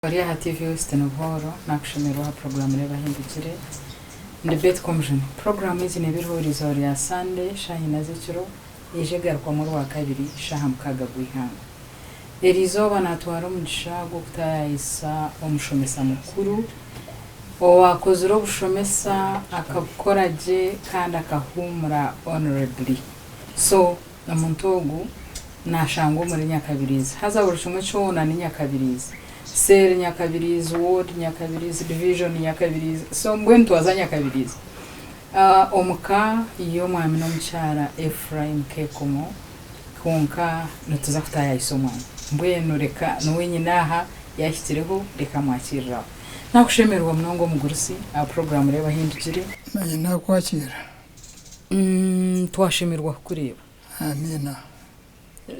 Ori aha TV West Buhooro, nakushemererwa aha puroguraamu Reeba Ahindukire. Ndi Betty Komujuni. Puroguraamu egi neeba eriho buri izooba rya Sande shaaha ina z'ekiro, eija egarukwamu Orwakabiri shaaha mukaaga gw'eihangwe. Eri izooba naatwara omugisha gw'okutaayaayisa omushomesa mukuru owaakozire obushomesa akabukora gye kandi akahuumura honourably. So omuntu ogu naashangwa omuri Nyakabiriizi. Haza buri kimwe kyona ni Nyakabiriizi. Cell Nyakabiriizi, ward Nyakabiriizi, division Nyakabiriizi. So mbwenu twaza Nyakabiriizi. Omu ka y'omwami n'omukyara Ephraim Kekomo kwonka nituza kutaayaayisa omwami. Mbwenu reka niwe nyine aha yaahikireho reka mwakiirire aho. Naakushemererwa munonga omugurusi aha puroguraamu Reeba Ahindukire. Naanye naakwakiira. Twashemererwa kukureeba. Amiina.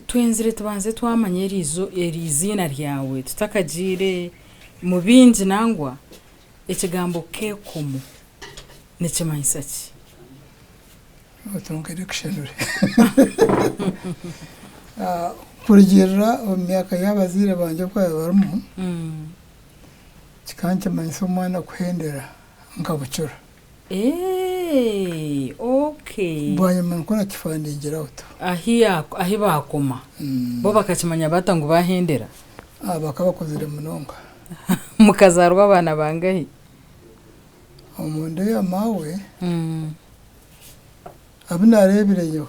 Twenzire tubanze twamanya eri iziina ryawe tutakagiire mu bingi nangwa ekigambo kekomo nikimanyisa ki? Otongere kushenure. Kurugiirira omu myaka y'abazaire bangye oku baabaire barimu, kikaba nikimanyisa omwana kuhendera nka bukira. Eeh okay. Bwanyima nikwo nakifandingira out. Ahi ahi baakoma bo bakakimanya bata ngu baahendera? Bakaba bakuzire munonga. Mukazaarwa abaana bangahi? Omunda ya maawe abu naareebire nyowe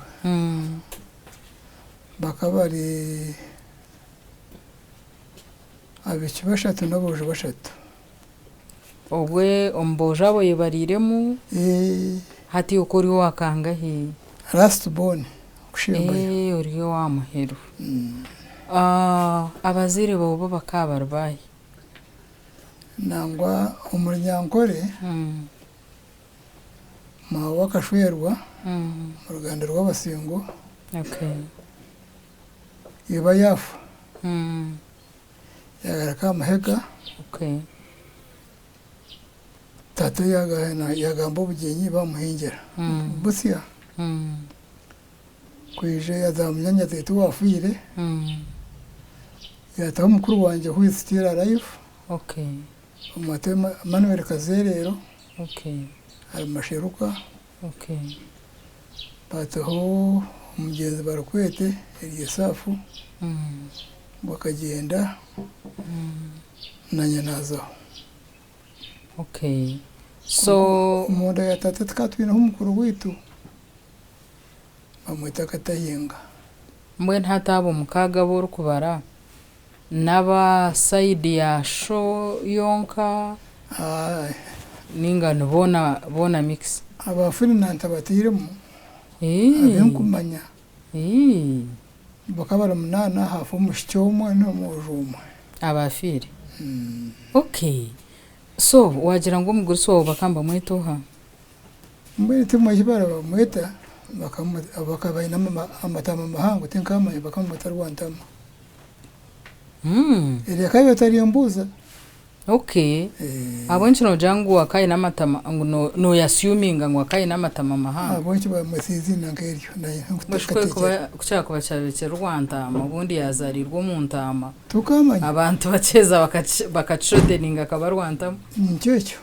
bakaba bari abaishiki bashatu n'aboojo bashatu. Obwe omu boojo abo oyebariiremu hati okwo ori owa kangahi? Last born okushembayo. Ori owa muheru. Abazaire baawe bo bakaba bari baahi? Nangwa omu Runyankore, maawe akashwerwa omu ruganda rw'Abasingo, iba yaafa yaagaruka aha mahega, taata yaagamba obugyenyi baamuhingira busya, kwija yaaza munyaanyazi itwe owaafiire, yaataho mukuru wangye who is still alive, bamweta Emmanuel Kazeereero, ari Masheruka, baataho omugyenzi Barikwete Eriesafu, bakagyenda naanye naazaho. Okay so. Omunda ya tata tukaba twineho mukuru waitu bamweta Katahinga. Mbwenu hati abo mukaaga abu orikubara n'aba sayidi ya sho yonka ninga ni boona boona mix? Aba Finland ntabatairemu abinkumanya bakaba bari munaana haafa omwishiki omwe n'omwojo omwe. Abaafiire? Okay. So waagira ngu omugurusi waawe bakaba nibamweta oha? Mbwenu timanya eki baraaba nibamweta, bakaba baine amatama mahango tinkamanya bakaba nibamweta Rwantama. Eryo akaba atarimbuuza. Okay. Ahabw'enki noogira ngu akaba aine amatama ngu nooyasiyuminga ngu akaba aine amatama mahango? Ahabw'enki baamwetsire eiziina nk'eryo? Mbwenu shi ku kyakuba kyabaire kiri Rwantaama obundi yaazaariirwe omu ntaama. Tukamanya. Abantu bakyeza bakakishoteninga akaba Rwantaama. Nikyo ekyo.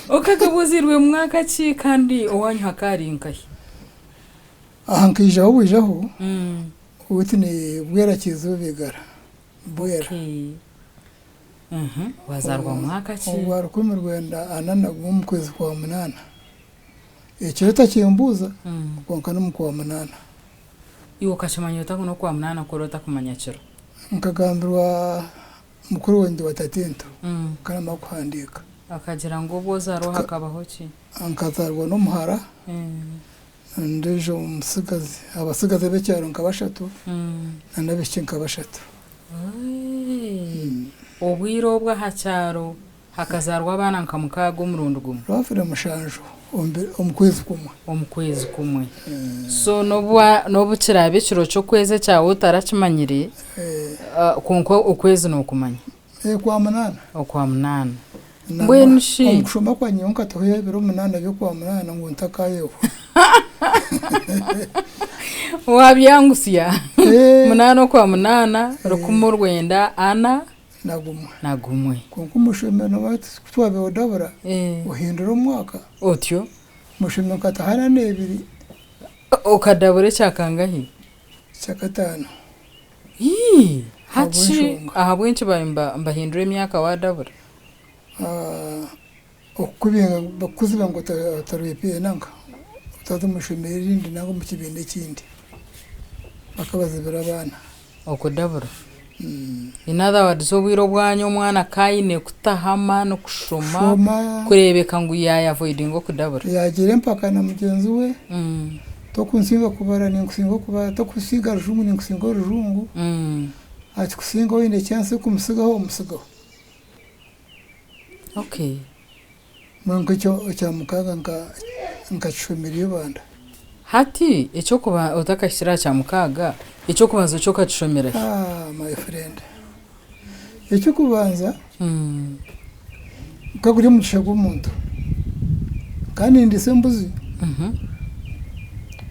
Okakaba ozairwe mu mwaka ki kandi owaanyu hakaba hari nkahi? Aha nkaijaho bwijaho, owaitu ni Bwera Kyizooba Igara. Bwera. Wazaarwa mu mwaka ki? Ogwa 1941 omu kwezi kwa munaana. Ekiro otakimbuuza kwonka n'omu kwa munaana. Iwe okakimanya ota ngu n'okwa munaana ku ori otakumanya kiro? Nkagambirwa mukuru wangye wa tatento kandi amara kuhandiika. Akagira ngu obu ozaarwa hakabaho ki? Nkazaarwa n'omuhara n'ondiijo mutsigazi, abatsigazi ab'ekyaro nka bashatu n'abaishiki nka bashatu. Obwire obwo aha kyaro hakazaarwa abaana nka mukaaga omurundi gumwe? Twafire mushanju omu kwezi kumwe. Omu kwezi kumwe. So n'obu kiraabe ekiro ky'okwezi ekyawe otarakimanyire, kwonka okwezi nookumanya? Okwamunaana. Okwamunaana. Mbwenu shi. Omu kushoma kwangye nyowe nkataho ebiro munaana by'okwamunaana ngu ntakaayebwa. Wabyangusya. Munaana okwa munaana, 1941. Na gumwe. Kwonka omushomero noba ku twabaire odabura, ohindura omwaka. Otyo. Omushomero nkataha 42. Okadabura ekyakangahi? Ekyakataano. Ii, hati shi ahabw'enki mbahindura emyaka wadabura? Okukubinga bakukuziba ngu otarwepiira nanka otaza omu ishomero erindi nanga omu kibiina ekindi. Bakabazibira abaana. Okudabura. In other words, obwire obwanyu omwana ka aine kutaho amaani kushoma Kushoma. kureebeka ngu yaayavoidinga okudabura. Yaagira empaka na mugyenzi we, tokunsinga kubara ninkusinga okubara, tokusinga rujungu ninkusinga orujungu, akikusinga oine chance y'okumusigaho omusigaho. Mbwenu nk'ekyo ekya mukaaga nkakishomera Ibanda. Hati ekyokuba otakahikire aha kya mukaaga, ekyokubanza kyo okakishomera hi? Ah my friend, ekyokubanza gukaba guri omugisha gw'omuntu. Nkaba nindiisa embuzi,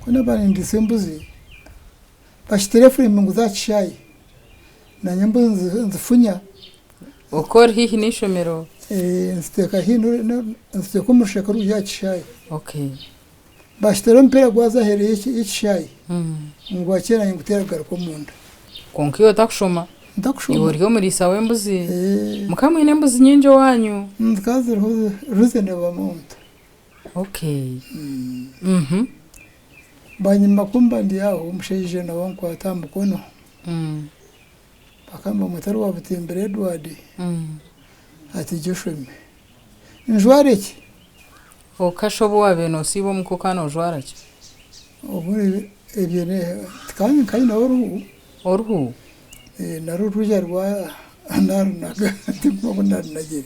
ku naaba nindiisa embuzi, bakitera efirimbi ngu za aha kishaayi, naanye embuzi nzifunya. Okaba ori haihi n'eishomero? Nziteeka haihi, nziteeka omu rushaka ruri aha kishaayi. Bakitera omupiira gwaza aheeru y'ekishaayi, ngwakye naanye nguteera kugaruka omunda. Kwonka iwe otakushoma? Ntakushoma. Iwe ori omuriisa w'embuzi? Mukaba mwine embuzi nyingi owaanyu? Zikaba ziriho reasonable amount. Bwanyima ku mba ndi aho, omushaija nawe ankwata aha mukono. Bakaba nibamweta Rwabutimbira Edward, ati ija oshome. Njware ki? Okasha obu waabaire noosiiba omuka okaba noojwara ki? Obundi ebyo kandi nkaba nyineho oruhu. Oruhu? Narwo rwija rwa narunaga tinkumanya oku narunagire.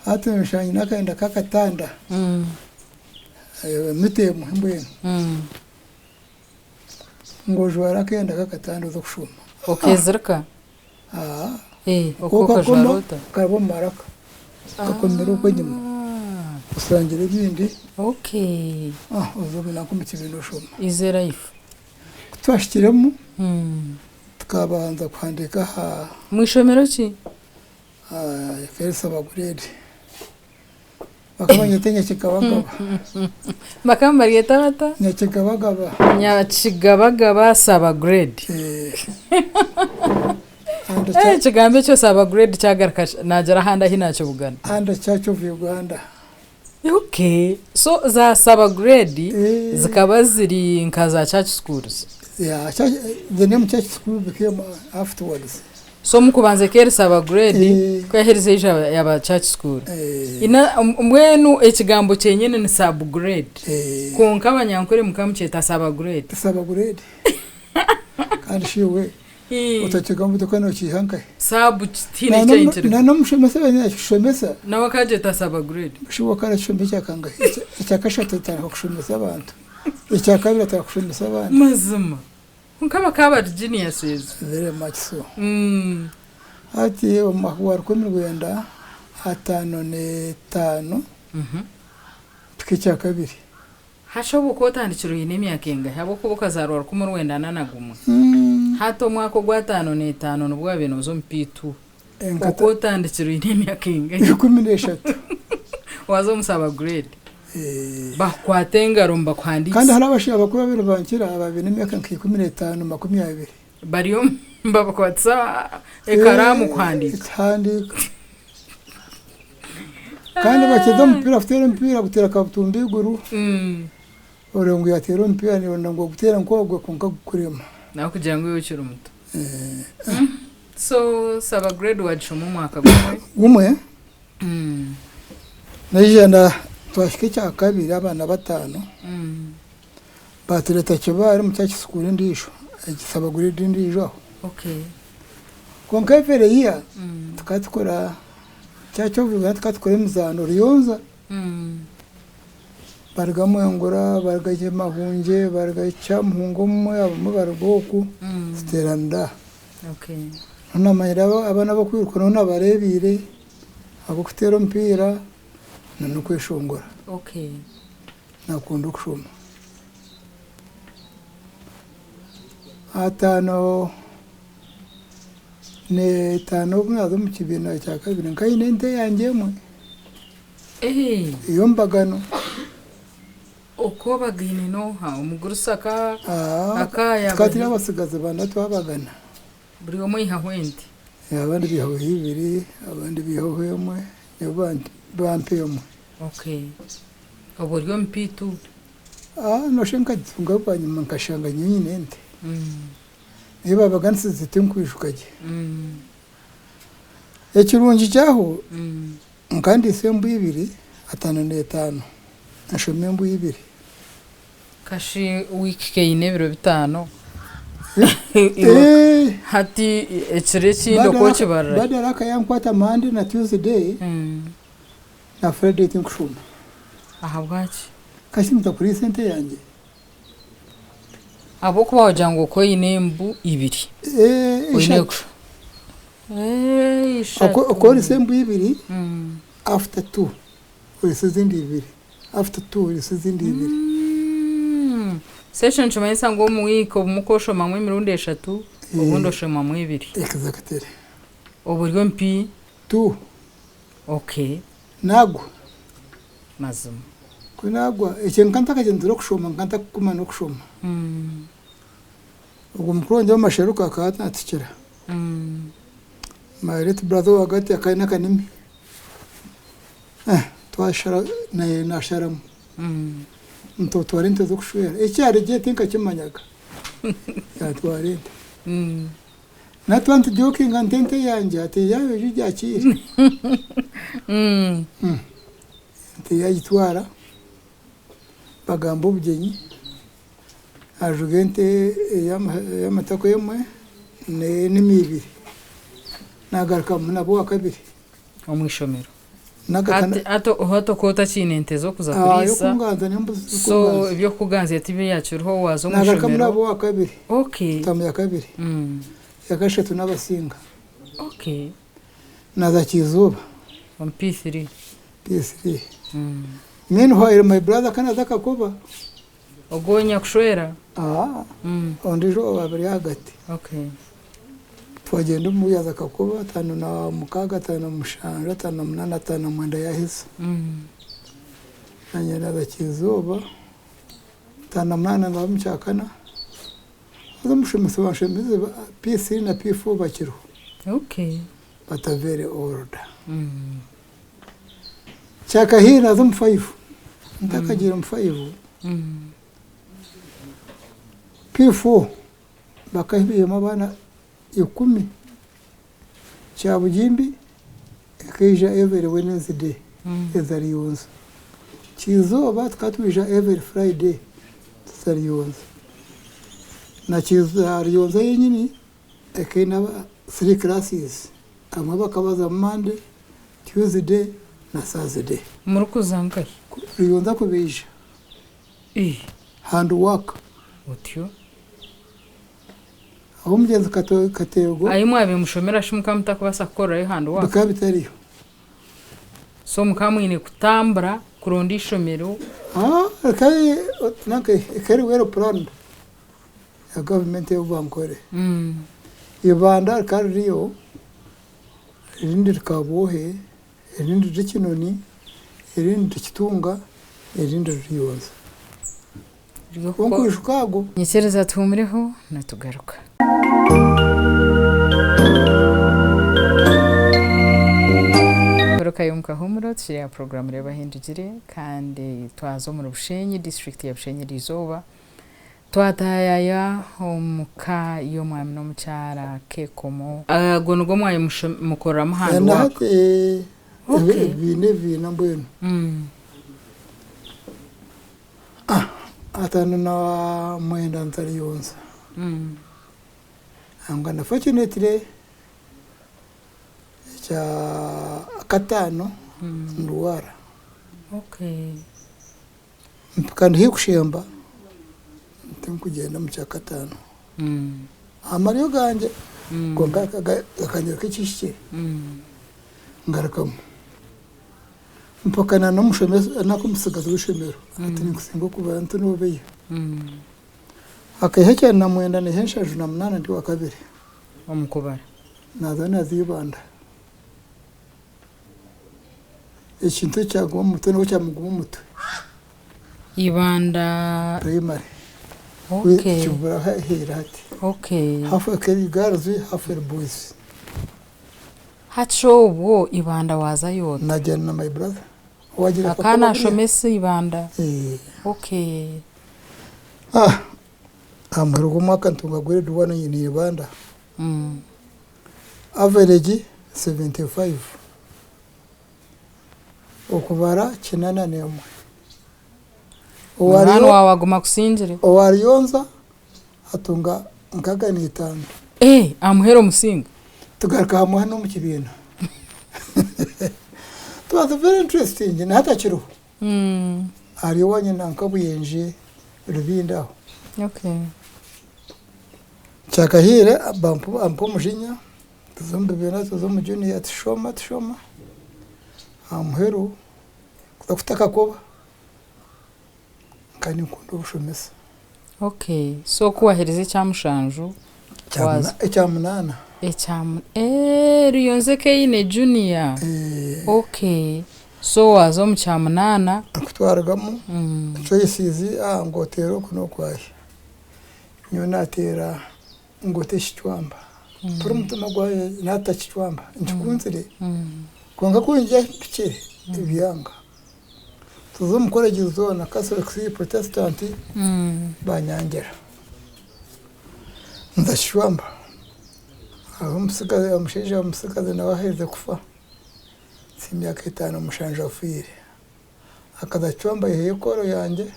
Hati nshanga nyine akenda k'akatanda, emiti emwe mbwenu. Ngu ojware akenda k'akatanda oze kushoma. Okeezirika? Aa. Okwo okajwara ota? Karaba omu maraka, kakomire okwo enyima, osangire ebindi, oze nanka omu kibiina oshome. Easy life. Ku twahikiremu, tukabanza kuhandiika aha. Omu ishomero ki? Aha Saba grade. Bakaba nibanyeta Nyakigabagaba. Bakaba nibaryeta bata? Nyakigabagaba. Nyakigabagaba saba grade. Ekigambo ekyo saba grade kyagaruka naagira ahandi ahi naakibugana. Under Church of Uganda. Okay. So za saba grade zikaba ziri nka za church schools? Yeah, church, the name church school became afterwards. So omukubanza ekaba eri saba grade, ku yaherize yaija yaba church school. Mbwenu ekigambo kyenyine ni sub grade. Kwonka abanyankore mukaba mukyeta saba grade. Saba grade. Kandi shi iwe otakigamba motoka nokiiha nkahi? Sub tihaine ekyahikirwe. Na n'omushomesa wenyine akishomesa. Nawe akagyeta saba grade. Shi we akara kishomesa ekyakangahi? Ekyakashatu atandika kushomesa abantu. Ekyakabiri atandika kushomesa abandi. Mazima. Kwonka bakaba bari geniuses. Very much so. Hati omu mwaka gwa 1955 mpika ekyakabiri. Hati obwo okaba otandikire oine emyaka engahi? Ahabw'okuba okazaarwa 1941. Hati omwaka ogwa 55 nibwo waabaire nooza omu P2. Okaba otandikire oine emyaka engahi? 13. Waaza omu saba grade. Bakukwata engaro nibakuhandiikisa. Kandi hariho abashaija bakuru babiri bankira ababaire n'emyaka nka 15 20. Bariyo nibabakwatisa ekaraamu kuhandiika. Kuhandiika. Kandi bakiza omupiira kuteera omupiira guteera kabutumba eiguru. Oreba ngu yateera omupiira nibona ngu oguteera nk'ogwe kwonka gukurema. Nawe kugira ngu iwe okiri muto. So saba grade wagishoma omwaka gumwe? Gumwe. Naija twahika ekyakabiri abaana bataano batureeta Kibaale omu church school endiijo, saba grade endiijo aho. Kwonka every year tukaba tukora Church of Uganda tukaba tukora emizaano Ruyonza. Baruga Mwengura, baruga Mahungye, baruga Kyamuhunga omumwe, abamwe baruga oku, tuteeranira aha. Noho namanyire abaana ab'okwiruka noho nabareebiire, ab'okuteera omupiira n'okweshongora. Nakunda okushoma. Ataano n'etaano obu naaza omu kibiina kya kabiri nkaine ente yangye emwe ey'omubagano. Okwo obagaine n'oha? Omugurusi aka akaayaba Tukaba turi abatsigazi bana twabagana. Buri omwe aihaho ente? Abandi baihaho ibiri, abandi baihaho emwe, nyowe bampa emwe. Okay. Obwo ori omu P2? Noshusha nkagitunga bwanyima nkashanga nyowe nyine ente. Ei baabaganisize tinkwijuka gye. Ekirungi kyaho nkandiisa embwa ibiri ataano n'etaano, nshoma embwa ibiri. Kashi wiiki k'eine ebiro bitaano hati ekiro ekindi oku okibarira. Badara akayankwata Monday na Tuesday na Friday tinkushoma. Ahabwaki? Kashi ntakuriisa ente yangye. Ahabw'okuba wagira ngu okaba oine embu ibiri. Oine Ishatu. Ishatu. Oku oriisa embu ibiri, after two oriisa ezindi ibiri, after two oriisa ezindi ibiri. So ekyo nikimanyisa ngu omu wiiki obumwe okoshomamu emirundi eshatu, obundi oshomamu ebiri. Exactly. Obwo ori omu P? Two. Okay. Nagwa. Mazima. Ku nagwa, ekyo nka ntakagyenzire okushoma, nka ntakukumanya okushoma. Ogwo mukuru wangye w'amasheruka akaba natukira. My late brother ow'ahagati akaba aine akanimi, twashara naye nasharamu nitutwara ente z'okushwera. Eki arigye tinkakimanyaga, yatwara ente. Natwe nitujokinga nti ente yangye ati yaawe ejo ogyakiire. Ente yagitwara bagamba obugyenyi, ajuga ente ey'amatako emwe n'enimi ibiri, nagarukamu nabwo owakabiri. Omu ishomero. Hati hati okaba otakiine nte z'okuza kuriisa, Ey'okunganza n'embuzi so z'okunganza. eby'okukuganzya tibyakiriho waaza omu Nagarukamu ishomero. nabwo owakabiri, Okay. tamu yakabiri, yakashatu n'abasinga. Naza Kiizooba. Omu P3. P3. Meanwhile my brother ka naza Kakoba. Ogwo nyakushwera? Ondiijo owaaba ari ahagati. Twagyenda omu yaza Kakoba ataano na mukaaga, ataano na mushanju, ataano na munaana, ataano na mwenda yaheza. Nanye naza Kiizooba, ataano na munaana naza omu kyakana, haza omushomesa owanshomesize P3 na P4 bakiriho. But are very old. Kyakahiire naza omu five, ntakagiire omu five, P4 bakabiihamu abaana ikumi, Kyabugimbi ekaija every Wednesday eza Ruyonza, Kiizooba tukaba twija every Friday tuza Ruyonza, na Ruyonza yenyini ekaba eine three classes, abamwe bakaba baza Monday, Tuesday na Thursday. Murikuza nkahi? Ruyonza kubaija. Hand work. Otyo. Aho omugyenzi Kateego. Ahi mwabaire mushomera shi mukaba mutakubaasa kukorerayo hand work? Bikaba bitariyo. So mukaba mwine kutambura kuronda eishomero? Nanka ekaba eri well planned ya gavumenti ey'obubankore. Ibanda rikaba ririyo, erindi rikaba Bwohe, erindi riri Kinoni, erindi riri Kitunga, erindi riri Ruyonza. Kwonka oijuka ago. Nyikiriza tuhuumureho nitugaruka. Garukayo omu kahuumuro tukiri aha puroguraamu Reeba Ahindugire kandi twaza omuri Bushenyi, disiturikiti ya Bushenyi eriizooba. Twataayaaya omu ka y'omwami n'omukyara Kekomo. Ogwo nigwo mwanya mukoreramu hand Na work? hati ebibiina ebibiina mbwenu. Ataano na mwenda ntariyonza. Nangwa na fortunately ekya kataano ndwara. Mpika ndi haihi kushemba tinkugyenda omu kyakataano. Amaryo gangye kwonka gakanyereka ekihikire ngarukamu. Mpakana n'omushomesa nanka omutsigazi w'eishomero ati ninkusinga okuba nti nobeyo. Akaiha ekyenda na mwenda naiha enshanju na munaana ndi owakabiri. Omu kubara. Naaza naaza Ibanda. Ekintu eki kyaguma omu mutwe nabwo kyamuguma omu mutwe. Ibanda. Primary. Okay. Kibura haihi hati. Okay. Half eri girls half eri boys. Hati obwo Ibanda waazayo ota? Nagyenda na my brother. Owagira Akaba nashomesa Ibanda? Eh. Okay. Ah, aha muheru gw'omwaka ntunga grade one nyine Ibanda. Average 75. Okubara kinana n'emwe. Munywani waawe aguma akusingire? Owariyonza atunga nkaga n'itaano. Eh, amuheera omusinga? Tugaruka hamwe hanu omu kibiina. It was very interesting, na hati akiriho. Ari owa nyina nka Buyenje, Rubindi aho. Okay. Kyakahiire bampa omujinya, tuza omu bibiina, tuza omu junior, tushoma, tushoma. Aha muheru kuza kuta akakoba, nkaba ninkunda obushomesa. Okay, so ku waherize ekya mushanju, waaza. Ekya munaana. Ekya eeh Ruyonza eka eine junior. Okay, so waaza omu kya munaana. Ku twarugamu, choices ngu oteere oku n'oku ahi. Nyowe naateera ngu ote ekicwamba. Mpurira omutima gwangye naata kicwamba, nkikunzire. Kwonka ku ngya mpikire, byanga. Tuza omu college zoona, Catholics, Protestant, banyangira. Nza kicwamba. Hariho omutsigazi, omushaija omutsigazi nawe aherize kufa, emyaka etaano mushanju afiire. Akaza kicwamba aihayo kooro yangye,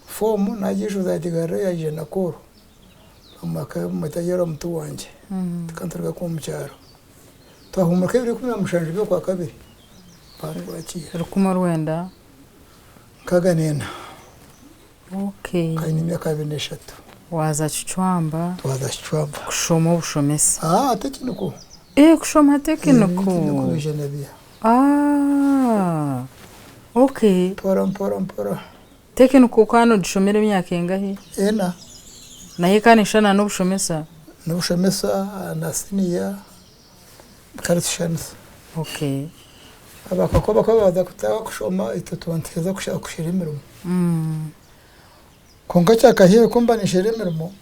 foomu nagiijuza yagigarurayo yaija na kooro. Bamweta Yora muto wangye. Tukaba nituruga kumwe omu kyaro. Twahumurika ebiro 17 by'okwakabiri bangwakiira. 19? 64. Okay. Nkaba nyine emyaka 23. Waaza Kicwamba. Twaza Kicwamba. Kushoma obushomesa. Ah, technical. Eh, kushoma technical. Technical biija. Ah, okay. Mpora mpora mpora. Technical okaba nogishomera emyaka engahi? Ena. Nayo ekaba neshushana n'obushomesa? N'obushomesa na siniya bikarishushaniza. Okay. Abakako bakaba baza kutaaha kushoma itwe tuba nituheza kusherura emirimo. Kwonka kyakahiire ku mba ninsherura emirimo,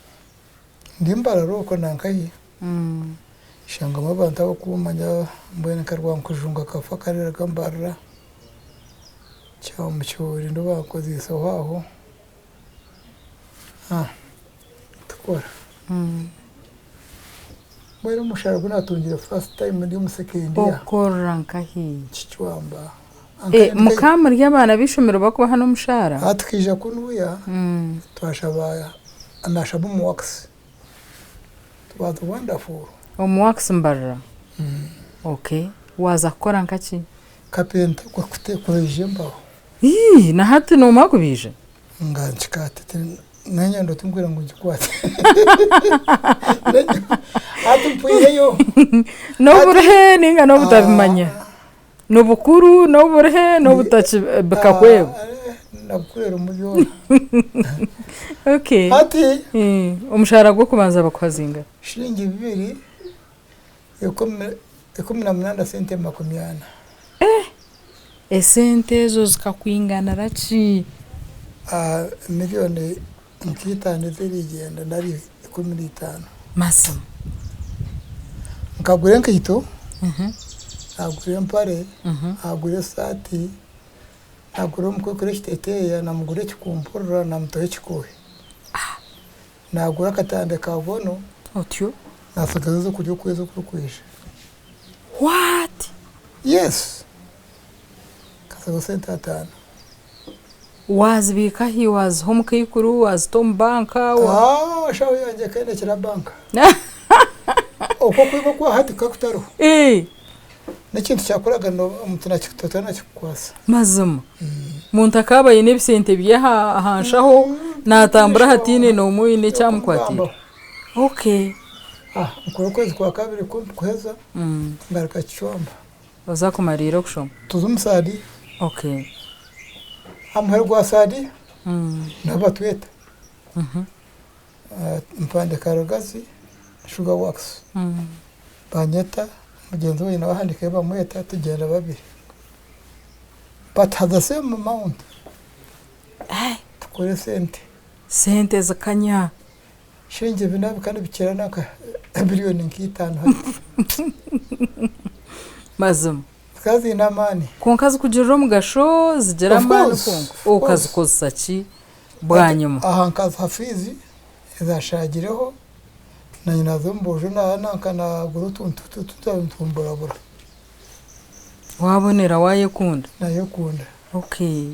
ndi Mbarara okwo nankahi, nshangamu abantu abakumanya mbwenu nka Rwankujungu akafa akareraga Mbarara, Kyamukyori nibo bankoziiseho aho, tukora. Mbwenu omushara ogu naatungire first time ndi omu second year. Okorera nkahi? Kicwamba. Mukaba muri abaana b'eishomero bakubaha n'omushaara? Tukaija kunuya twashaba nashaba omu works. It was wonderful. Omu works Mbarara? Okay. Waaza kukora nkaki? Carpenter, kubaija embaho. Ii, na hati noomanya kubaija? Nga nkikaate nanye tombwira ngu ngikwate. Hati mpwireyo. N'oburuhe ninga n'obutabimanya? Nibukuru, n'oburuhe, n'obutaki bikakweba? Nabukurera omu byona. Okay. Hati Omushaara gw'okubanza bakuha zingahi? Shilingi bibiri 18 sente 40. Esente ezo zikakwinganira ki? Miliyoni nk'itaano ezirigyenda nari 15. Mazima. Nkagura enkaito, nagura empare, nagura esaati, nagura omukwekuru ekiteteeya, namugura ekikumpurura, namutoho ekikoohe. Nagura akatande ka bono. Otyo. Nasigaza ez'okurya okwezi okurikwija. What? Yes. Nkasigaza sente 5. Wazibiika hi? Waziha omukaikuru? Wazita omu banka? Enshaho yangye ekendekera banka. Okwo okwiba okwa hati kukaba kutariho. N'ekintu kyakoraga omuntu nakikukwasa. Mazima. Muntu akaba aine ebisente bye aha nshaho natambura hataine n'omwe oine eki amukwatiire. Okay. Nkora okwezi kwa kabiri kuheza ngaruka Kicwamba. Oza kumariira okushoma? Tuza omu third. Okay. Aha muheru gwa third nabo batweta. Mpandiika Rugazi Sugar Works banyeta, mugyenzi wangye nawe ahandiikayo bamweta tugyenda babiri but at the same amount tukora esente. Sente zikanya. Shiringi bina bikaba nibikira nanka biliyoni nka itaano hati. Mazima. Zikaba ziine amaani. Kwonka zikugirira omugasho zigira Of amaani course, kwonka of course. okazikozesa ki bwanyima? Aha nkaziha fiizi ezashaagireho nanye naaza omu boojo nanka nagura otuntu tutumburabura. Waabonera waayekunda? Naayekunda. Okay.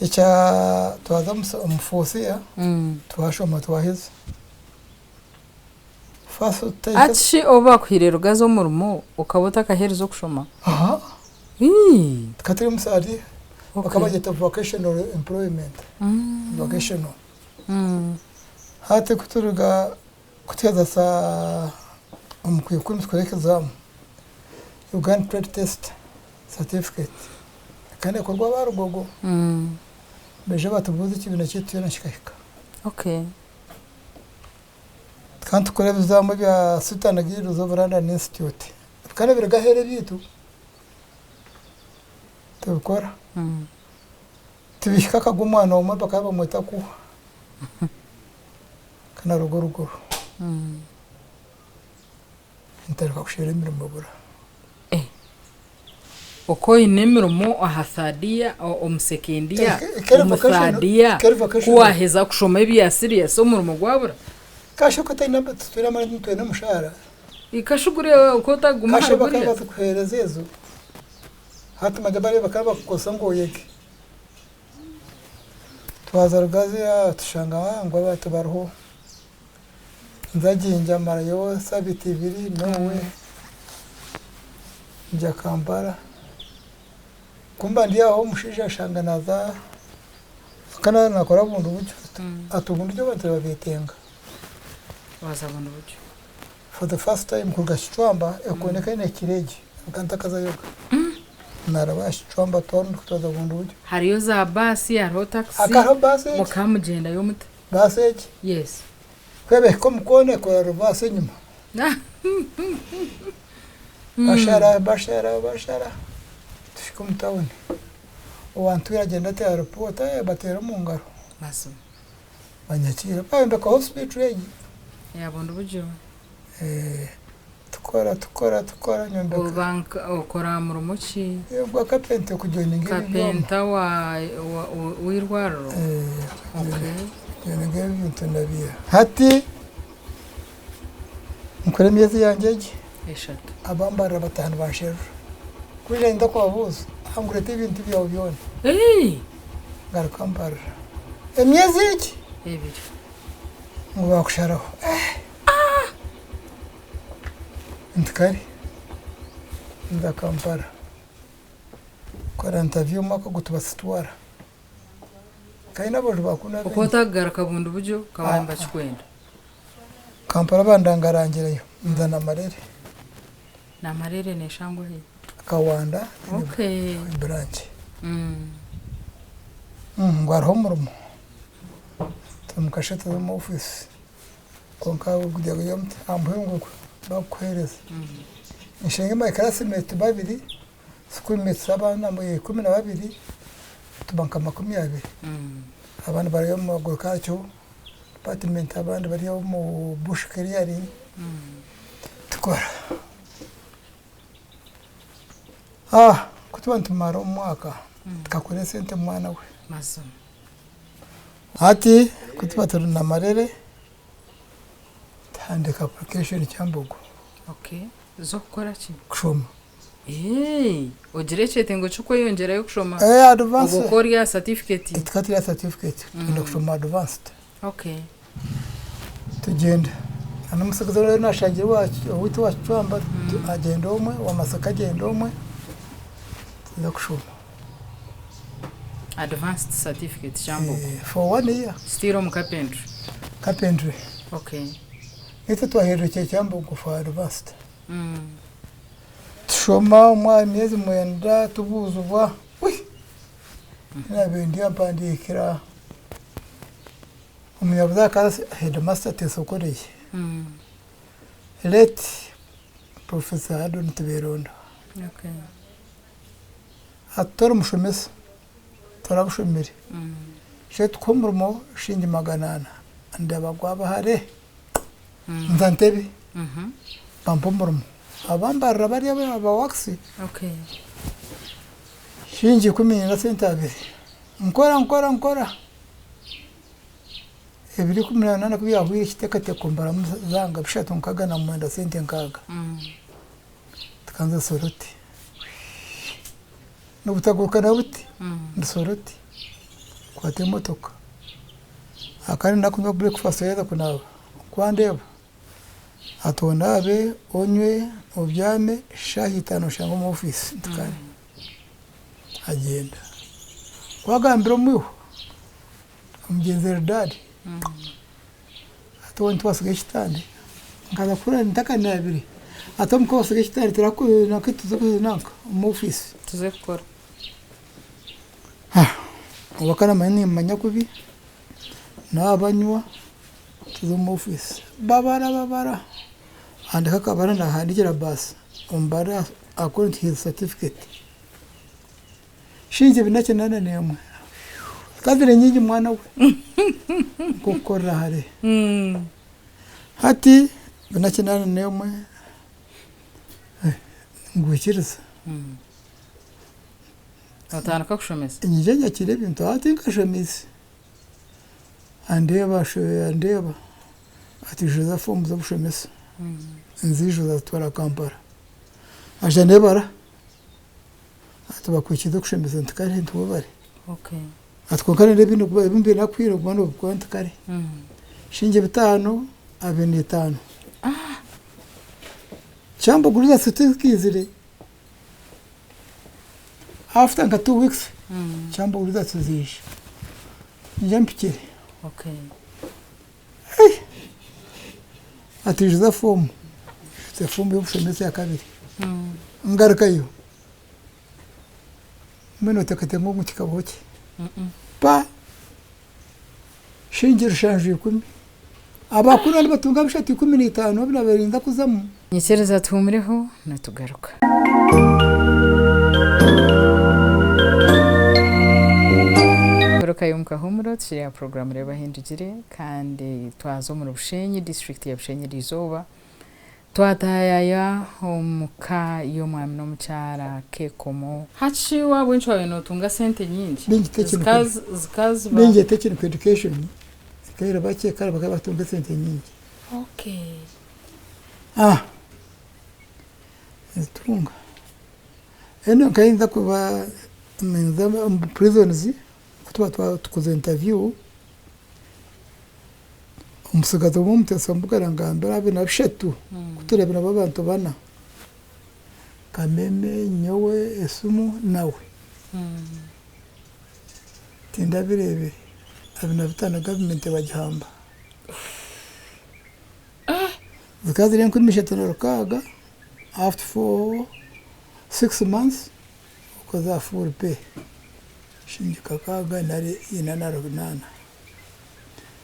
Ekya twaza omu fourth year twashoma twaheza. First tutahika. Hati shi obu bakuhaire Rugazi omurimo okaba otakaherize okushoma? Aha. Ii. Tukaba turi omu third year. Okay. Bakaba bagyeta vocational employment. Vocational. Hati kuturuga kutuheza omu kwikumi tukora exam Uganda trade test certificate ekaba nekorwa aba Rugogo. Baija batubuuza ekibiina kyaitu kyona kikahika. Okay. Tukaba nitukora ebizamu ebya Sultan Guilds of London Institute. Bikaba nibiruga aheeru ebyaitu tubikora. Tibihika akagwa omwana omwe bakaba nibamweta Kuha akaba naruga oruguru. Ntandika kusherura emirimo bura. Oku oine emirimo aha third year, omu second year, omu third year, ku waaheza kushoma ebya serious omurimo gwabura? Kasha ku otaine titwine amaani titwine omushaara. Kasha guriya ku otaguma Kasha ahari bakaba guriya? bazikuheereza ezo hati manya bariya bakaba bakukozesa ngu oyege. Twaza Rugazi tushanga ngu abantu bariho. Nza Jinja marayo sabiti ibiri nowe ngya Kampala. Ku mba ndi aho omushaija ashanga naza akaba nakora Bundibugyo ati Bundibugyo abantu nibabetenga. Waza Bundibugyo. For the first time kuruga Kicwamba ekoona ekaba nehikira egi nkaba ntakazayoga. Naraba aha Kicwamba twaza Bundibugyo. Hariyo za baasi hariho takisi. Hakaba hariho baasi egi. Mukaba mugyendayo muta? Baasi egi. Yes. Ku ebahika omu koona ekora rivaasi enyima. Bashara bashara bashara tuhika omu tawuni. Owantwire agyenda ateera ripoota bateera omu ngaro. Mazima. Banyakiira bayombeka hospital egi. Eya Bundibugyo. Tukora tukora tukora nyombeka. Oba nka okora murimo ki? Ogwa kapenta okujoininga ebi byoma. Kapenta wa w'eirwariro? Okay. Kujoininga ebi bintu ndabiha. Hati nkore emyezi yangye egi. Eshatu. Abambarira bataaha nibansherura. Ku nija ninza kubabuuza, ngu reeta ebintu byawe byona. Ngaruka mbarira. Emyezi egi? Ebiri. Ngu baakusharaho. Nti kare. Nza Kampala. Kukora interview omwaka ogu tibazitwara. Kandi n'aboojo bakunda Okaba otakugaruka bundi buryo bakaba nibakikwenda? Kampala bandangarangirayo nza Namarere. Namarere neshangwa hi? Kawanda Okay. branch. Ngu hariho omurimo. Turi mukasheeshe tuza omu ofiisi. Kwonka aha muheru ngu bakukuheereza. Nshenge my classmate babiri, schoolmates abaana 12, tuba nka 20. Abandi bari omu agriculture department abandi bari omu bush clearing. Tukora. Ku tuba nitumara omwaka tukakora esente mwana we. Mazima. Hati ku tuba turi Namarere tuhandiika application Kyambogo. Okay. Z'okukora ki? Kushoma. Eeh, ogira ekyetengo ky'okweyongyerayo kushoma? Eh, advance. Obwo okaba ori aha certificate? Tukaba turi aha certificate, twenda kushoma advanced. Okay. Tugyenda. N'omutsigazi ou naashangire owaitu owa Kicwamba agyenda omwe, owa Masaka agyenda omwe, tuza kushoma. Advanced certificate Kyambogo. For one year. Still omu carpentry? Carpentry. Okay. Itwe twaheerire Kyambogo for advanced. Tushoma omwa emyezi 9 tubuuzibwa. Naabaire ndi aha mpandiikira. Omunyabuzaare akaba headmaster Tesokoreye, late Professor Hardon Tiberondo. Ati tori mushomesa, torabushomire, shusha tukuhe omurimo shiringi 400, ndeeba gwaba hare, nza Ntebe bampa omurimo. Abambarira bari aba wakisi, shiringi 14 sente. Nkora nkora nkora, ebiro 18 kubyahwire ekiteekateeko mbaramu zanga 369 sente 60. Tukanza Soroti, nobutagurukana buti ndi Soroti, nkwata emotoka, akaba nakunywa breakfast yaaza kunaaba, kwandeeba ati onaabe, onywe, obyame, shaaha 5 oshange omu ofiisi nti kare, agyenda. Ku agambire omwihwa, omugyenzi Eldad, ati waaba tiwasiga ekitanda, nkaza kuhurira ntakanaabire, ati omuka wasiga ekitanda tuze nanka omu ofiisi. Tuze kukora. Obu akaba naamanya nimumanya kubi, naaba nywa, tuza omu ofiisi, babara babara, ahandiika akabara nahandiikira bursar, omubarira according to his certificate, shiringi 481, zikaba ziri nyingi mwana we, nk'okukorera hare. Hati 481, ngwikiriza. Otandika kushomesa. Nyije nyakira ebintu hati nkashomize, andeeba andeeba ati ijuza fomu z'obushomesa, nzijuza nzitwara Kampala, aija andeeba ati bakwikiriza okushomesa nti kare nti webare. Ati kwonka ndeeba ebi mbaire nakuhaire oguma nobikora nti kare. Shiringi 525. Kyambuguriza certificate after nka 2 weeks kyambuguriza tiziija. Nyija mpikire. Ati ijuza fomu, njuza fomu y'obushomesa eya kabiri. Ngarukayo, mbwenu noteekateeka ngu kikabaho ki? Pa! Shiringi 710. Abakuru nibatunga 315 obu naabaire ninza kuzamu. Nyikiriza tuhumureho natugaruka. Garukayo omu kahumuro tukiri aha puroguramu Reeba Hindugire kandi twaza omuri Bushenyi, disiturikiti ya Bushenyi eriizooba. Twatayaya omu ka y'omwami n'omukyara Kekomo. Haki waabwenkye waabaire nootunga sente nyingi Bingi technical. zikaziba. Bingi technical education ekaire bakye kare bakaba batunga esente nyingi. Nizitunga. Eno nkayinza kuba ninza omu prisons kutuba tukoze interview, omutsigazi omwe omuteesa mbuga arangambira 23 kutureebera nabo abantu bana, Kameme, nyowe, esimu nawe. Tindabireebire, 25 gavumenti bagihamba. Zikaba ziri 3600 after 4, 6 months okoza full pay shiringi 6 nari 8.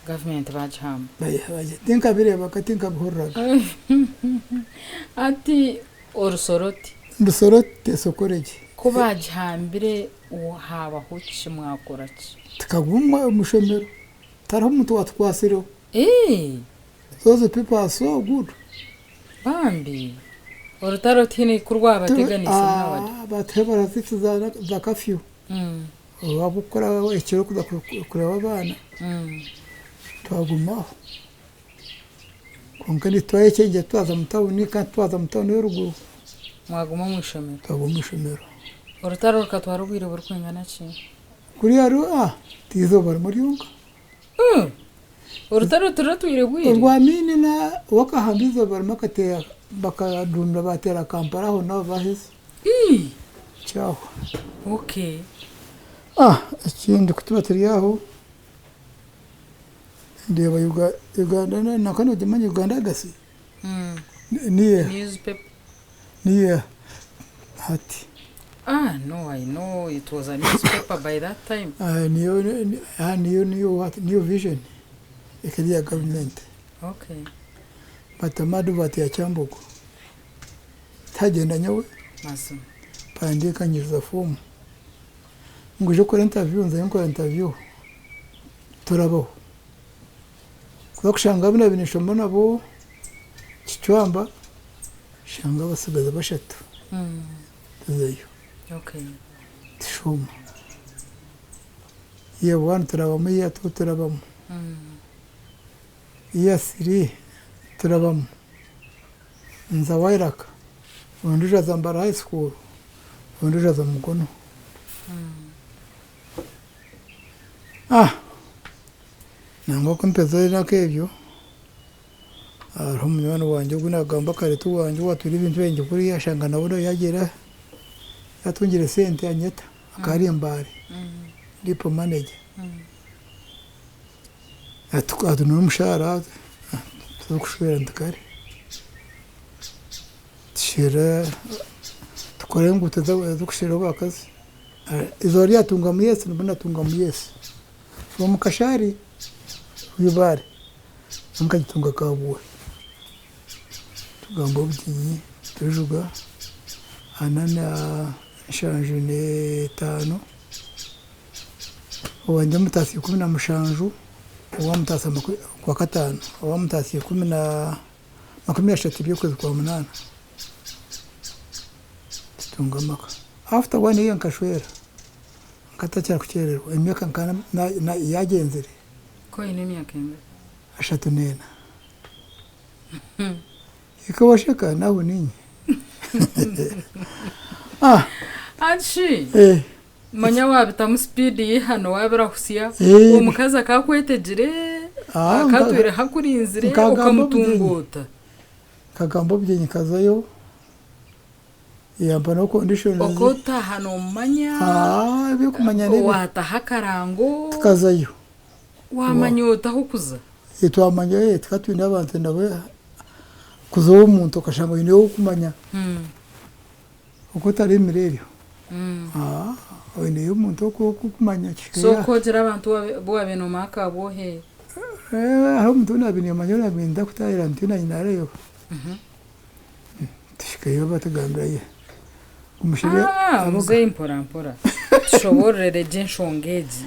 Gavumenti bagihamba. Tinkabireebaga, tinkabihuriraga. Ati orusoroti. Rusoroti tesokoregye. Ku bagihambire habaho ki, mwakora ki? Tukaguma omu ishomero, tariho omuntu owatukwasireho. Those people are so good. Bambi orutaro tihaine ku rwabateganisa mwawada. Batuhe barazita za curfew. Wabukora ekiro kuza kureba abaana twagumaho. Kwonka nitwayekyengye twaza mu tawuni kandi twaza mu tawuni y'oruguru. Mwaguma omu ishomero. Twaguma omu ishomero. Orutaro rukatwara obwire burikwingana ki? Kuriya ti izooba rimwe ryonka. Orutaro turotwire bwire. Orwamini na wakahamba izooba rimwe akateera bakadunda bateera Kampala aho naho baheza. Kyahwa. Ekindi kutuba turi aho ndeeba Uganda nanka nogimanya Uganda Argosy? Niyo Newspaper. Niyo hati. Ah, no, I know it was a newspaper by that time. Niyo niyo niyo what New Vision. Ekeri ya gavumenti. Okay. Batamu advert ya Kyambogo. Tihagyenda nyowe. Mazima. Mpandiika nyijuza foomu. Ngu oije okore interview, nzayo nkora interview. Turabaho. Kuza kushanga abu naabaire ninshoma nabo Kicwamba, nshanga abatsigazi bashatu. Tuzayo. Okay. Tushuuma. Year one turabamu, year two turabamu, year three turabamu. Nza Wairaka, ondiijo aza Mbara high school, ondiijo aza Mukono. Nangwa ku mpeza ebintu ebyo, hariho munywani wangye ogu nagamba kare ti wangye owatwire ebintu byangye kuriya ashanga nawe yagyire yatungire sente anyeta akaba ari Mbale depo manager atunura omushaara tuza kushwera nti kare tushwera tukora enguuto z'okushweraho abakazi eizooba ryatungamu yesi nibwo natungamu yesi from Kashari Ibare nkagitunga Kabwohe tugamba obugyenyi tujuga ana na nshanju n'etaano owangye mutaasa 17 owa mutaasa okwakataano owa mutaasa ikumi na 30 by'okwezi kwa munaana tutunga amaka. After one year nkashwera nkatakira kukyererwa emyaka nka yagyenzire. Ku oine emyaka engahi? 34. Hika washeka nawe ninye. Ah. Anti shi Eh. manya wabitamu speed y'eihano wabirahusya Eh. omukazi akakwetegire Ah, akatwire hakurinzire nkagamba okamutunguuta. Nkagamba obugyenyi nkazayo yampa no conditions. Okotaaha nomumanya. Ah, ebyokumanya n'ebyo. Wataho akarango. Tukazayo. Wamanya ota ahokuza? Twamanya eh, tukaba twine abantu nabo kuza ow'omuntu okashanga oine ow'okumanya oku otaremire eryo. Oineyo omuntu ow'okumanya So kihika. ku ogira abantu abu wabaire nomanya akabwohe? Hariho omuntu ou naabaire nimanya ou naabaire ninda kutaahira nti naanye naareeba. Tuhikayo batugambira ye omushaija Ah, muzeeyi mpora mpora tushoboororere gye enshonga egi.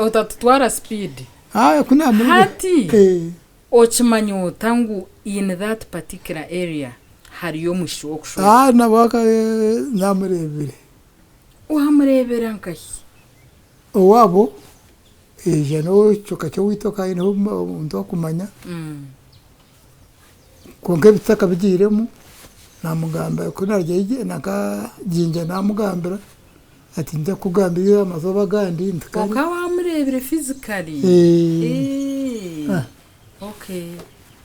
Otatutwara speed. Ah, ku naamurebe. Hati okimanya ota ngu in that particular area hariyo omwishiki w'okushwera? Ah, nabwo naamureebire. Wamureebera nkahi? Owaabo yaija n'ekicweka ky'owaitu akaba aineho omuntu ow'akumanya. Kwonka ebi tutakabigiiremu, naamugambira ku naarugire nka Jinja naamugambira ati ninza kukugambira amazooba agandi nti kare. Kwonka waamureebire physically? Eh. Okay.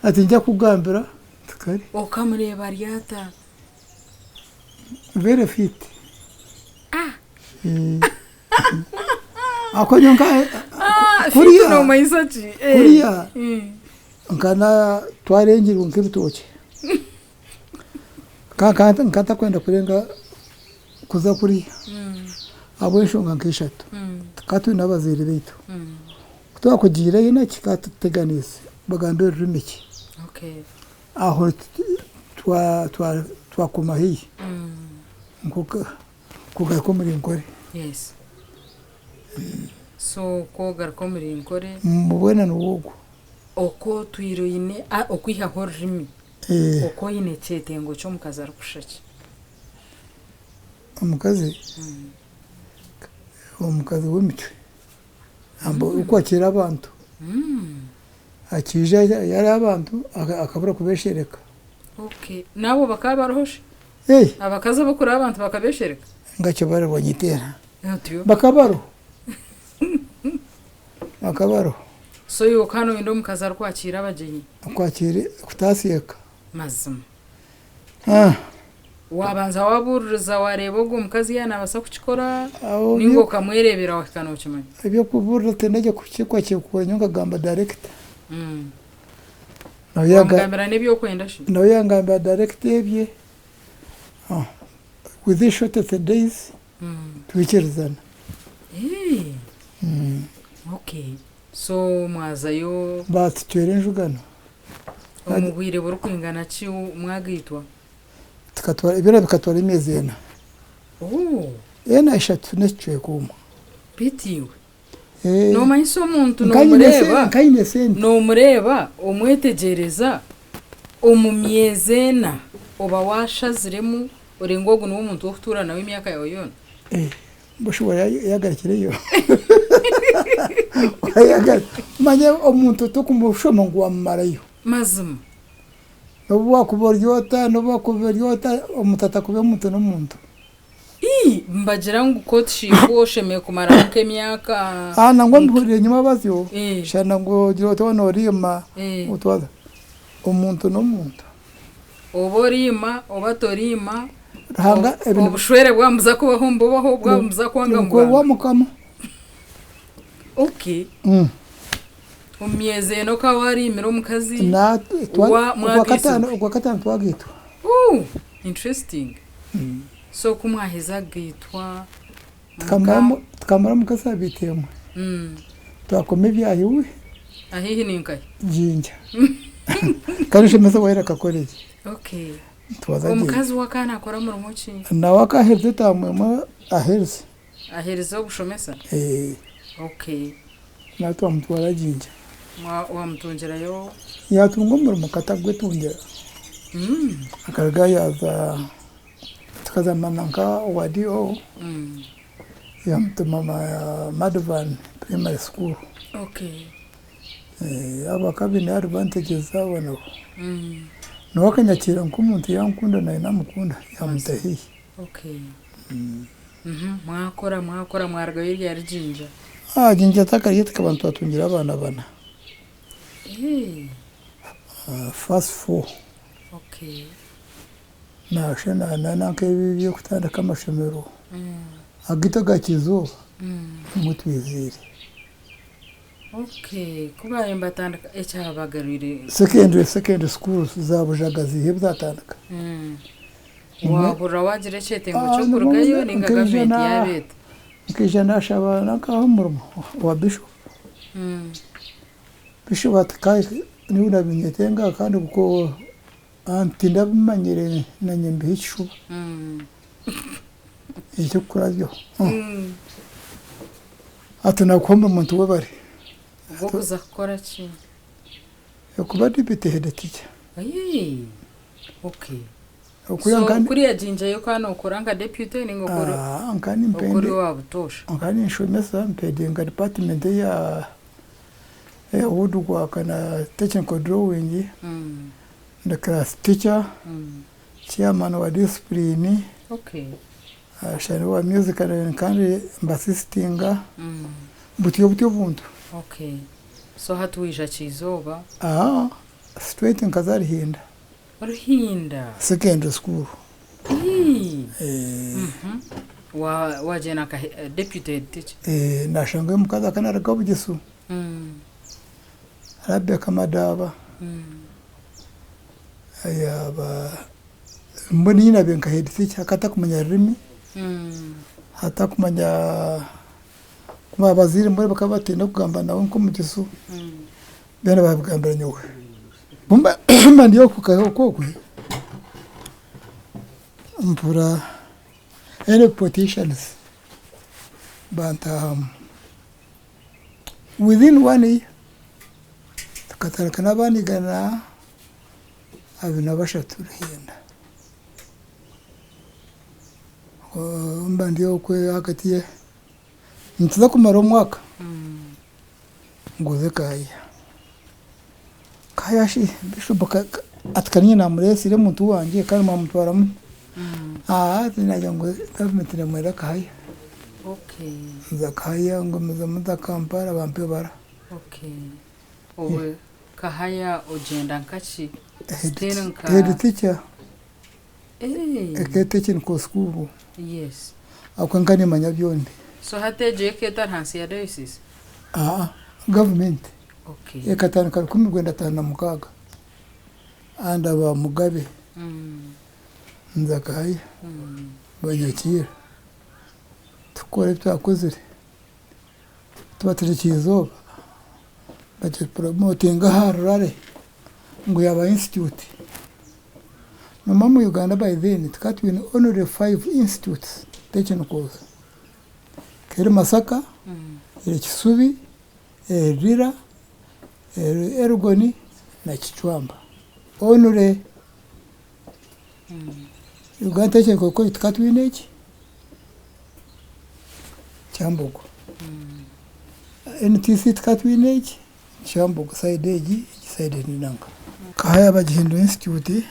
Ati ninza kukugambira nti kare. Okamureeba ari ata? Very fit. Ahabw'okuba nyowe nka Fit noomanyisa ki? Kuriya nka twarengirwe nk'ebitookye nka ntakwenda kurenga kuza kuriya ahabw'enshonga nk'ishatu. Tukaba twine abazaire baitu, ku twakugiireyo naki tukaba tuteganiise bagambe rurimi ki? Aho twakoma haihi kugaruka omuri Nkore. Yes. So ku ogaruka omuri Nkore. Mbwenu niwe ogwo. Oku otwire oine okwihaho orurimi, oku oine ekyetengo ky'omukazi arikushusha ki? Omukazi, omukazi w'emicwe orikwakira abantu. Akiija yareeba abantu akabura kubeshereka. Okay. N'abo bakaba bariho shi? Abakazi abarikureeba abantu bakabeshereka? Ngakyo bariho nyiteera. Otyo. Bakaba bariho. Bakaba bariho. So iwe okaba noyenda omukazi arikwakiira abagyenyi? Okwakiira, kutaasya eka. Mazima. Waabanza waabuuririza waareeba ogwo mukazi yaaba naabaasa kukikora nainga okamwereebera waahika nookimanya? Eby'okubuurira tindagye kukikora nyowe nkagamba darekita. Wamugambira n'eby'okwenda shi? Nawe yangambira darekita ebye, within shortest days twikirizana. Okay. So mwazayo. Baatucwera enjugano. Omu bwire burikwingana ki mwagaitwa? Tukatwara, byona bikatwara emyezi ena. Ooh. Ena, eshatu n'ekicweka omwe. Beitu iwe. Eh. Noomanyisa omuntu Nka nyine noomureeba, nka nyine esente. noomureeba omwetegyereza omu myezi ena oba waashaziremu ori ngu ogu niwe muntu w'okutuura nawe emyaka yaawe yoona? Eh, mbwenu shi wayagarukireyo? Manya omuntu tokumushoma ngu wamumarayo. Mazima. Nobu wakuba ori ota, nobu wakuba ori ota, omuntu atakuba omuntu n'omuntu. Ii, Nibagira ngu courtship oshemereire kumaraho nk'emyaka. Ah, nangwa mbihuriire enyima batyo, Eh. shana ngu ogire oti waaba nooriima, Eh. otwaza. Omuntu n'omuntu. Oba oriima oba toriima, Ruhanga ebintu obushwere bwaba nibuza kubaho nibubaho, bwaba nibuza kwanga nibukora nibwanga. Mukama. Okay. Omu myezi ena okaba wariimire omukazi, Na twa wa ogwa mwagaitsirwe. kataano ogwa kataano twagaitwa. Ooh, interesting. So ku mwaheza kugaitwa muka Tukamaramu tukamaramu nka saabiiti emwe. Twakoma ebyahi we. Ahaihi ni nkahi? Jinja. Kandi nshemeza waira akakora egi. Okay. Twaza Jinja. Omukazi we akaba nakora murimo ki? Nawe akaherize etaamu emwe aherize. Aherize obushomesa? Eeh. Okay. Nawe twamutwara Jinja. Wamutungirayo? Yatunga omurimo katagwetungira. Akaruga yaaza tukazamana nka owa DO yamutuma Madvan primary school. Okay. Abo bakaba baine advantages zaabo nabo. Nawe akanyakiira nk'omuntu yankunda naanye namukunda yamuta haihi. Okay. Mwakora mwakora mwarugayo ryari Jinja? Ah, Jinja takariyo tukaba nitwatungire abaana bana. Eh. First four. Okay. Naashusha na nk'ebi eby'okutandika amashomero agaitu aga kiizooba nimwo twiziire. Okay, ku baabaire nibatandika ekyabagarwire. Secondary secondary schools za Bujaga ziiha ebi zaatandika. Waahurira waagira ekyetengo ky'okurugayo nainga gavumenti yaabeeta? Nkaija naashaba nankaha omurimo owa bishop. Bishop ati kare niiwe naabinyetenga kandi tindabimanyire naanye mbihe ekishuba eky'okukurabyaho. Ati naakuha omurimo nti webare. Ogw'okuza kukora ki? Okuba deputy head teacher. Okay. So kuriya Jinja yo okaba nokora nka deputy ninga okora Nkaba nimpenda okora owa butoosha? Nkaba ninshomesa mpedinga department eya woodwork na technical drawing, ndi class teacher, chairman wa discipline, shana owa music kandi mbasisitinga, butyo butyo obuntu. Okay. So hati waija Kyizooba? Straight nkaza Ruhinda. Ruhinda? Secondary school. Ii. Wagyenda nka deputy head teacher? Nashangayo omukazi akaba naruga Bugisu, Rabecca Madaaba, yaaba mbwenu nyine nabiire nka head teacher akaba atakumanya rurimi, atakumanya abazaire mbwenu bakaba batiina kugamba nawe nk'omugisu, byona babigambira nyowe. Mba ndi okwe mpurira any politicians bantahamu. Within one year tukatandika n'abaana 123 Ruhinda. Mba ndi okwe ahagati nituza kumara omwaka nguze Kaaya. Kaaya shi Bishop ati kaniinye namureesire omuntu wangye kandi mwamutwara muta? Ati nagira ngu gavumenti nemwenda Kaaya. Nza Kaaya ngumizamu nza Kampala bampa ebara. Obwe Kahaya ogyenda nkaki? Still nka. Head teacher eka technical school. Ahabw'okuba nka nimanya byombi. So hati egyo eka etari ahansi ya diocese? Aa, gavumenti ekatandika 1956 under ba Mugabe. Nza Kahaya banyakiira tukora ebi twakozire tuba turi Kyizooba. Bagipromotinga aha rurare ngu yaaba institute. Noomanya omu Uganda by then tukaba twine only five institutes technicals. Eri Masaka, eri Kisubi, eri Lira, eri Elgon na Kicwamba. Only Uganda Technical College tukaba twine eki? Kyambogo. NTC tukaba twine eki? Kyambogo side egi, egi side ni nanka. Kahaya bagihindura institute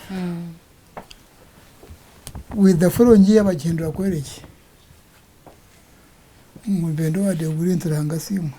with the following year bagihindura college. Nibenda owa degree nti Ruhanga asiimwe.